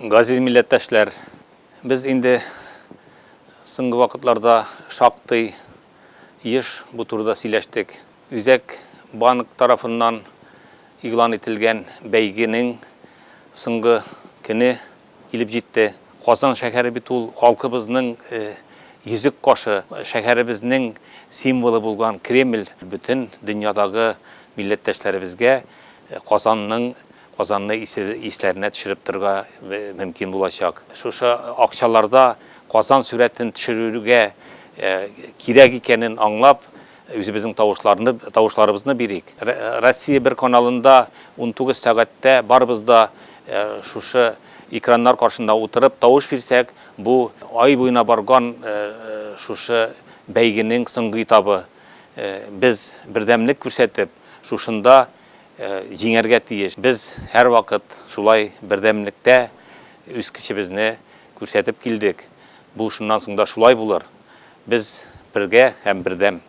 Газиз милләттәшләр, без инде соңгы вакытларда шактый еш бу турыда сөйләштек. Үзәк банк тарафыннан игълан ителгән бәйгенең соңгы көне килеп җитте. Казан шәһәре бит ул халкыбызның йөзек кашы, шәһәребезнең символы булган Кремль бөтен дөньядагы милләттәшләребезгә Казанның Казанны исләренә төшереп торырга мөмкин булачак. Шушы акчаларда Казан сурәтен төшерергә кирәк икәнен аңлап, үзебезнең тавышларны, тавышларыбызны бирик. Россия бер каналында 19 сәгатьтә барыбыз да шушы экраннар каршында утырып тавыш бирсәк, бу ай буена барган шушы бәйгенең соңгы этабы. Без бердәмлек күрсәтеп, шушында җиңәргә тиеш. Без һәрвакыт шулай бердәмлектә үз көчебезне күрсәтеп килдек. Бу шуннан соң да шулай булыр. Без бергә һәм бердәм.